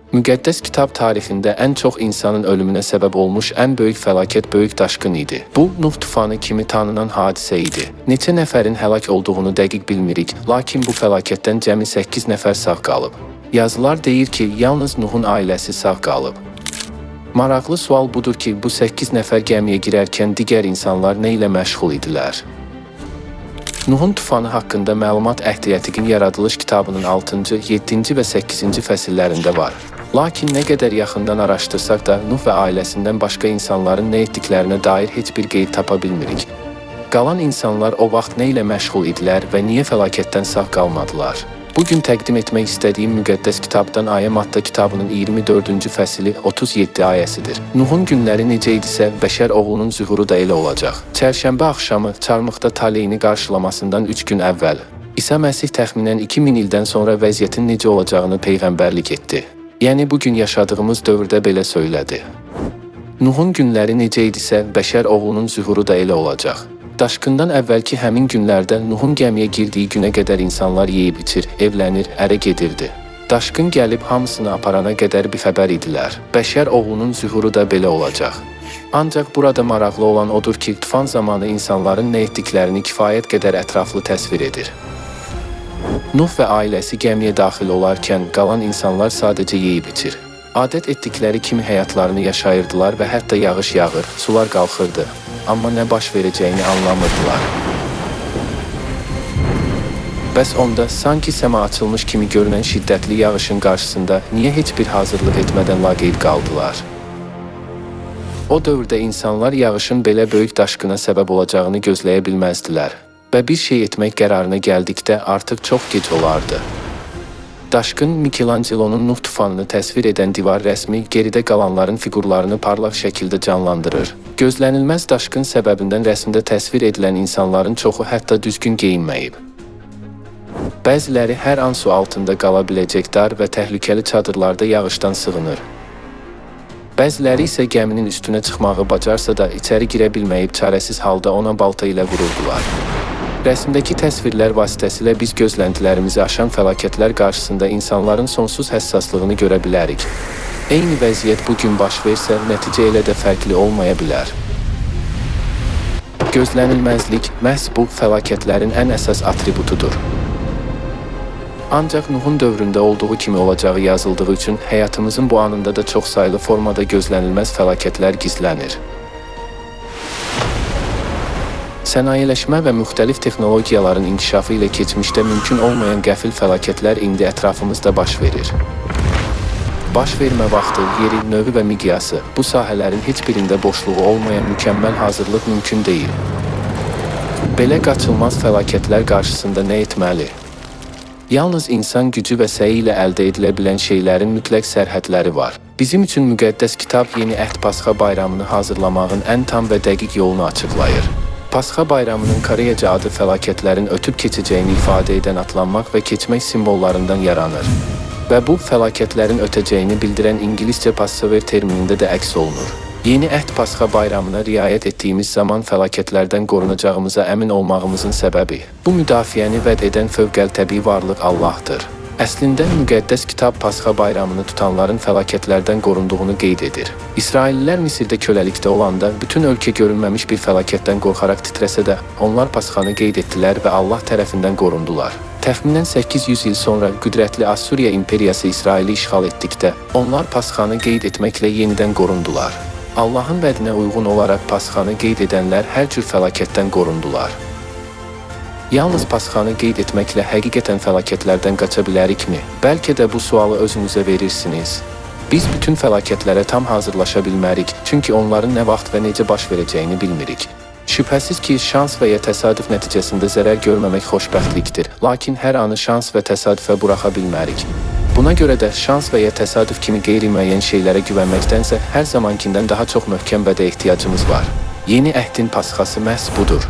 Müqəddəs kitab tarixində ən çox insanın ölümünə səbəb olmuş ən böyük fəlakət böyük daşqın idi. Bu, Nuh tufanı kimi tanınan hadisə idi. Neçə nəfərin həlak olduğunu dəqiq bilmirik, lakin bu fəlakətdən cəmi 8 nəfər sağ qalıb. Yazılar deyir ki, yalnız Nuhun ailəsi sağ qalıb. Maraqlı sual budur ki, bu 8 nəfər gəmiyə girərkən digər insanlar nə ilə məşğul idilər? Nuhun tufanı haqqında məlumat Əhd-i Ətiqin yaradılış kitabının 6-cı, 7-ci və 8-ci fəsillərində var. Lakin nə qədər yaxından araşdırsaq da Nuh və ailəsindən başqa insanların nə etdiklərinə dair heç bir qeyd tapa bilmirik. Qalan insanlar o vaxt nə ilə məşğul idilər və niyə fəlakətdən sağ qalmadılar? Bu gün təqdim etmək istədiyim müqəddəs kitabdan ayə Matta kitabının 24-cü fəsili 37 ayəsidir. Nuhun günləri necə idisə, bəşər oğlunun zühuru da elə olacaq. Çərşənbə axşamı çarmıxda taleyini qarşılamasından 3 gün əvvəl İsa Məsih təxminən 2000 ildən sonra vəziyyətin necə olacağını peyğəmbərlik etdi. Yəni bu gün yaşadığımız dövrdə belə söylədi. Nuhun günləri necə idisə, bəşər oğlunun zühuru da elə olacaq. Daşqından əvvəlki həmin günlərdə Nuhun gəmiyə girdiyi günə qədər insanlar yeyib içir, evlənir, ərə gedirdi. Daşqın gəlib hamısını aparana qədər bixəbər idilər. Bəşər oğlunun zühuru da belə olacaq. Ancaq burada maraqlı olan odur ki, tufan zamanı insanların nə etdiklərini kifayət qədər ətraflı təsvir edir. Nuh və ailəsi gəmiyə daxil olarkən qalan insanlar sadəcə yeyib içir. Adət etdikləri kimi həyatlarını yaşayırdılar və hətta yağış yağır, sular qalxırdı. Amma nə baş verəcəyini anlamırdılar. Bəs onda sanki səma açılmış kimi görünən şiddətli yağışın qarşısında niyə heç bir hazırlıq etmədən laqeyd qaldılar? O dövrdə insanlar yağışın belə böyük daşqına səbəb olacağını gözləyə bilməzdilər və bir şey etmək qərarına gəldikdə artıq çox gec olardı. Daşqın Mikelangelonun Nuh tufanını təsvir edən divar rəsmi geridə qalanların fiqurlarını parlaq şəkildə canlandırır. Gözlənilməz daşqın səbəbindən rəsmdə təsvir edilən insanların çoxu hətta düzgün geyinməyib. Bəziləri hər an su altında qala biləcək dar və təhlükəli çadırlarda yağışdan sığınır. Bəziləri isə gəminin üstünə çıxmağı bacarsa da içəri girə bilməyib çarəsiz halda ona balta ilə vururdular. Rəsmdəki təsvirlər vasitəsilə biz gözləntilərimizi aşan fəlakətlər qarşısında insanların sonsuz həssaslığını görə bilərik. Eyni vəziyyət bu gün baş versə, nəticə elə də fərqli olmaya bilər. Gözlənilməzlik məhz bu fəlakətlərin ən əsas atributudur. Ancaq Nuhun dövründə olduğu kimi olacağı yazıldığı üçün həyatımızın bu anında da çoxsaylı formada gözlənilməz fəlakətlər gizlənir. Sənayeləşmə və müxtəlif texnologiyaların inkişafı ilə keçmişdə mümkün olmayan qəfil fəlakətlər indi ətrafımızda baş verir. Baş vermə vaxtı, yeri, növü və miqyası bu sahələrin heç birində boşluğu olmayan mükəmməl hazırlıq mümkün deyil. Belə qaçılmaz fəlakətlər qarşısında nə etməli? Yalnız insan gücü və səyi ilə əldə edilə bilən şeylərin mütləq sərhədləri var. Bizim üçün müqəddəs kitab Yeni Əhd Pasxa bayramını hazırlamağın ən tam və dəqiq yolunu açıqlayır. Pasxa bayramının Koreyaca adı fəlakətlərin ötüb keçəcəyini ifadə edən atlanmaq və keçmək simvollarından yaranır. Və bu, fəlakətlərin ötəcəyini bildirən ingiliscə Passover terminində də əks olunur. Yeni Əhd Pasxa bayramına riayət etdiyimiz zaman fəlakətlərdən qorunacağımıza əmin olmağımızın səbəbi bu müdafiəni vəd edən fövqəltəbii varlıq Allahdır. Əslində müqəddəs kitab Pasxa bayramını tutanların fəlakətlərdən qorunduğunu qeyd edir. İsraillilər Misirdə köləlikdə olanda bütün ölkə görünməmiş bir fəlakətdən qorxaraq titrəsə də, onlar Pasxanı qeyd etdilər və Allah tərəfindən qorundular. Təxminən 800 il sonra qüdrətli Assuriya imperiyası İsraili işğal etdikdə, onlar Pasxanı qeyd etməklə yenidən qorundular. Allahın vədinə uyğun olaraq Pasxanı qeyd edənlər hər cür fəlakətdən qorundular. Yalnız Pasxanı qeyd etməklə həqiqətən fəlakətlərdən qaça bilərikmi? Bəlkə də bu sualı özünüzə verirsiniz. Biz bütün fəlakətlərə tam hazırlaşa bilmərik, çünki onların nə vaxt və necə baş verəcəyini bilmirik. Şübhəsiz ki, şans və ya təsadüf nəticəsində zərər görməmək xoşbəxtlikdir. Lakin hər anı şans və təsadüfə buraxa bilmərik. Buna görə də şans və ya təsadüf kimi qeyri-müəyyən şeylərə güvənməkdənsə hər zamankindən daha çox möhkəm vədə ehtiyacımız var. Yeni əhdin pasxası məhz budur.